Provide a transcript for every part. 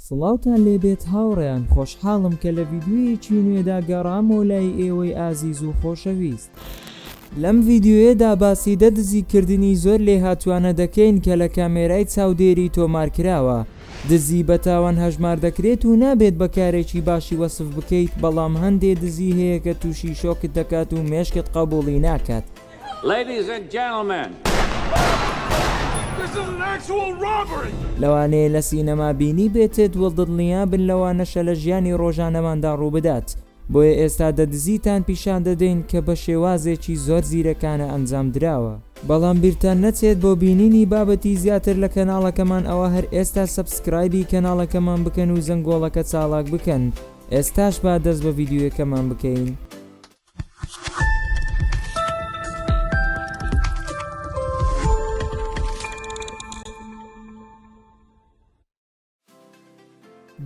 سڵاوتان لێبێت هاوڕێیان خۆشحاڵم کە لە ڤیدیۆیەکی نوێدا گەڕامەوە لای ئێوەی ئازیز و خۆشەویست. لەم ڤیدیۆیەدا باسی دە دزی کردنی زۆر لێهاتوانە دەکەین کە لە کامێرای چاودێری تۆمار کراوە. دزی بە تاوان هەژمار دەکرێت و نابێت بە کارێکی باشی وەسف بکەیت بەڵام هەندێ دزی هەیە کە توشی شۆکت دەکات و مێشکت قەبوڵی ناکات. Ladies and gentlemen. This is an actual robbery! لەوانەیە لە سینەما بینیبێتت و دڵنیابن لەوانەشە لە ژیانی ڕۆژانەماندا ڕووبدات بۆیە ئێستا دە دزیتان پیشان دەدەین کە بە شێوازێکی زۆر زیرەکانە ئەنجام دراوە. بەڵام بیرتان نەچێت بۆ بینینی بابەتی زیاتر لە کەناڵەکەمان ئەوا هەر ئێستا subscribe ی کەناڵەکەمان بکەن و زەنگۆڵەکە چاڵاک بکەن ئێستاش با دەست بە ڤیدیۆیەکەمان بکەین.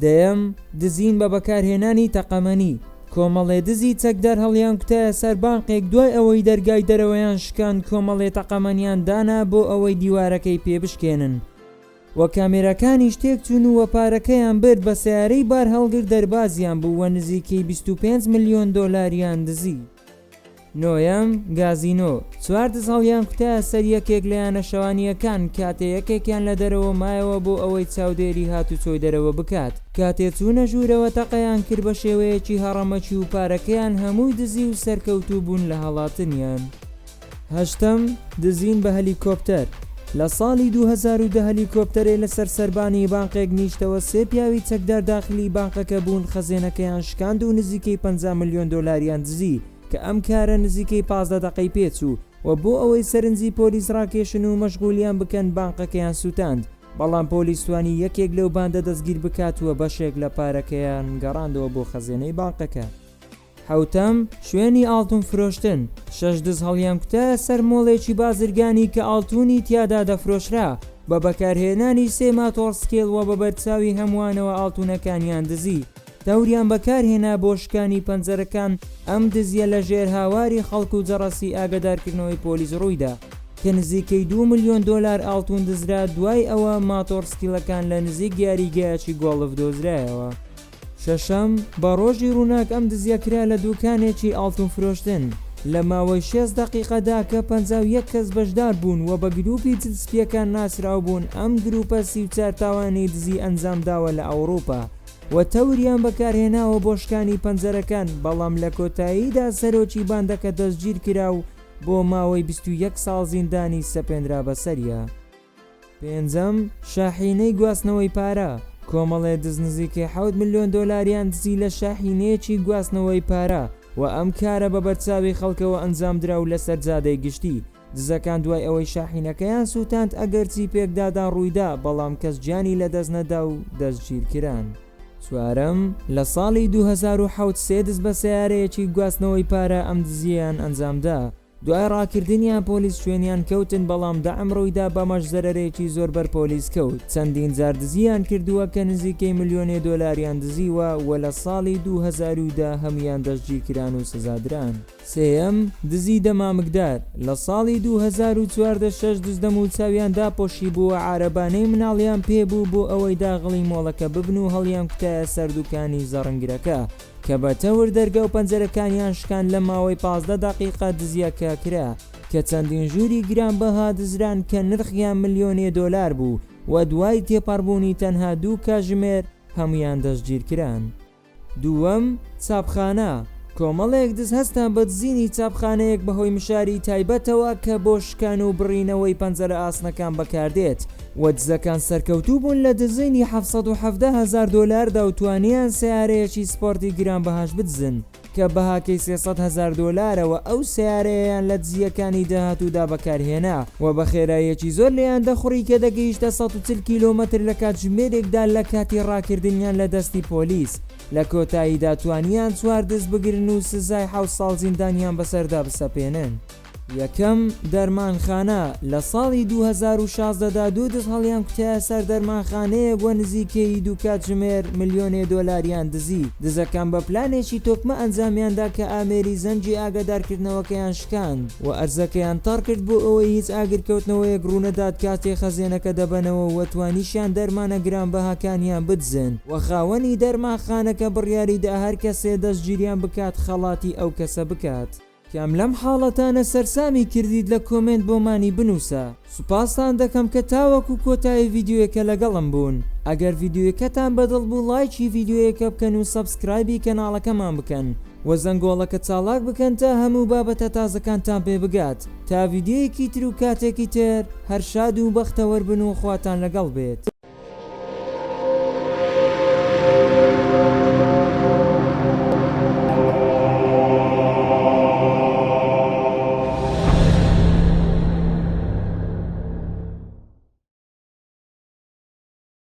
دەیەم، دزین بە بەکارهێنانی تەقەمەنی، کۆمەڵێ دزی چەکدار هەڵیانکوتایە سەر بانقێک دوای ئەوەی دەرگای دەرەوەیان شکاند کۆمەڵێ تەقەمەنیان دانا بۆ ئەوەی دیوارەکەی پێ بشکێنن و کامێراکانیش تێکچوون و پارەکەیان برد بە سەیارەی بارهەڵگر دەربازیان بوو و نزیکەی 25 ملیۆن دۆلاریان دزی. نۆیەم، گازینۆ، چوار دز هەڵیانکوتایە سەر یەکێک لە یانە شەوانییەکان، کاتێ یەکێکیان لە دەرەوە مایەوە بۆ ئەوەی چاودێری هاتوچۆی دەرەوە بکات، کاتێ چوونە ژوورەوە تەقەیان کرد بە شێوەیەکی هەڕەمەکی و پارەکەیان هەمووی دزی و سەرکەوتوو بوون لە هەڵاتنیان. هەشتەم، دزین بە هەلیکۆپتەر، لە ساڵی 2010 هەلیکۆپتەرێ لەسەر سەربانی بانقێک نیشتەوە سێ پیاوی چەکدار داخلی بانقەکە بوون خەزێنەکەیان شکاند و نزیکەی 50 ملیۆن دۆلاریان دزی کە ئەم کارە نزیکەی 15 دەقەی پێچوو و بۆ ئەوەی سەرنجی پۆلیس ڕاکێشن و مەشغولیان بکەن بانقەکەیان سوتاند بەڵام پۆلیس توانی یەکێک لەو باندە دەستگیر بکات و بەشێک لە پارەکەیان گەڕاندەوە بۆ خەزێنەی بانقەکە. حەوتەم، شوێنی ئاڵتون فرۆشتن، شەش دز هەڵیانکوتایە سەر مۆڵێکی بازرگانی کە ئاڵتونی تیادا دەفرۆشرا، بە بەکارهێنانی سێ ماتۆڕسکیل وە بە بەرچاوی هەمووانەوە ئاڵتونەکانیان دزی، تەوریان بەکارهێنا بۆ شکانی پەنجەرەکان، ئەم دزیە لە ژێر هاواری خەڵک و جەڕەسی ئاگەدارکردنەوەی پۆلیس ڕوویدا، کە نزیکەی دوو ملیۆن دۆلار ئاڵتون دزرا، دوای ئەوە ماتۆڕسکیلەکان لە نزیک یاریگایەکی گۆڵف دۆزرایەوە. شەشەم، بە ڕۆژی ڕووناک ئەم دزیە کرا لە دوکانێکی ئاڵتون فرۆشتن، لە ماوەی 60 دەقیقەدا کە 51 کەس بەشدار بوون و بە گروپی جل سپیەکان ناسراو بوون، ئەم گروپە 34 تاوانی دزی ئەنجام داوە لە ئەوڕوپا و تەوریان بەکارهێناوە بۆ شکانی پەنجەرەکان، بەڵام لە کۆتاییدا سەرۆکی باندەکە دەستگیرکرا و بۆ ماوەی 21 ساڵ زیندانی سەپێنرا بەسەریا. پێنجەم، شاحینەی گواستنەوەی پارە، کۆمەڵێ دز نزیکەی حەوت ملیۆن دۆلاریان دزی لە شاحینەیەکی گواستنەوەی پارە و ئەم کارە بە بەرچاوی خەڵکەوە ئەنجامدرا و لەسەر جادەی گشتی دزەکان دوای ئەوەی شاحینەکەیان سووتاند ئەگەرچی پێکدادان ڕوویدا بەڵام کەس گیانی لەدەست نەدا و دەستگیرکران. چوارەم، لە ساڵی 2007 سێ دز بە سەیارەیەکی گواستنەوەی پارە ئەم دزییەیان ئەنجامدا، دوای ڕاکردنیان پۆلیس شوێنیان کەوتن بەڵام دەعم ڕوویدا بەمەش زەرەرێکی زۆر بەر پۆلیس کەوت چەندین جار دزیان کردووە کە نزیکەی ملیۆنێ دۆلاریان دزیوە و لە ساڵی 2010 هەموویان دەستگیرکران و سزادران. سێیەم، دزی دەمامکدار، لە ساڵی 2014 شەش دز دەموچاویان داپۆشیبوو و عارەبانەی مناڵیان پێبوو بۆ ئەوەی داغڵی مۆڵەکە ببن و هەڵیانکوتایە سەر دوکانی زەڕنگرەکە کە بە تەور دەرگا و پەنجەرەکانیان شکاند لە ماوەی 15 دەقیقە دزیەکە کرا کە چەندین ژووری گرانبەها دزران کە نرخیان ملیۆنێ دۆلار بوو و دوای تێپەڕبوونی تەنها دوو کاژمێر هەموویان دەستگیرکران. دووەم، چاپخانە، کۆمەڵێک دز هەستان بە دزینی چاپخانەیەک بەهۆی مشاری تایبەتەوە کە بۆ شکان و بڕینەوەی پەنجەرە ئاسنەکان بەکاردێت و دزەکان سەرکەوتوو بوون لە دزینی 717 هەزار دۆلاردا و توانیان سەیارەیەکی سپۆرتی گرانبەهاش بدزن کە بەهاکەی 300 هەزار دۆلارە و ئەو سەیارەیەیان لە دزییەکانی داهاتوودا بەکارهێنا و بە خێراییەکی زۆر لێیان دەخوڕی کە دەگەیشتە 140 کیلۆمەتر لە کاتژمێرێکدا لە کاتی ڕاکردنیان لە دەستی پۆلیس. لە کۆتاییدا توانیان چوار دز بگرن و سزای حەوت ساڵ زیندانیان بەسەردا بسەپێنن. یەکەم، دەرمانخانە، لە ساڵی 2016 دا دوو دز هەڵیانکوتایە سەر دەرمانخانەیەک وە نزیکەیی دوو کاتژمێر ملیۆنێ دۆلاریان دزی. دزەکان بە پلانێکی تۆکمە ئەنجامیاندا کە ئامێری زەنگی ئاگادارکردنەوەکەیان شکاند و ئەرزەکەیان تەڕ کرد بۆ ئەوەی هیچ ئاگرکەوتنەوەیەک ڕوونەدات کاتێ خەزێنەکە دەبەنەوە وە توانیشیان دەرمانە گرانبەهاکانیان بدزن وە خاوەنی دەرمانخانەکە بڕیاریدا هەرکەسێ دەستگیریان بکات خەڵاتی ئەو کەسە بکات. کام لەم حاڵەتانە سەرسامی کردیت لە کۆمێنت بۆمانی بنوسە. سوپاستان دەکەم کە تاوەکو کۆتایی ڤیدیۆیەکە لەگەڵم بوون ئەگەر ڤیدیۆیەکەتان بەدڵ بوو ڵایکی ڤیدیۆیەکە بکەن و subscribe ی کەناڵەکەمان بکەن وە زەنگۆڵەکە چاڵاک بکەن تا هەموو بابەتە تازەکانتان پێ بگات تا ڤیدیۆیەکی تر و کاتێکی تر هەر شاد و بەختەوەر بن و خواتان لەگەڵ بێت.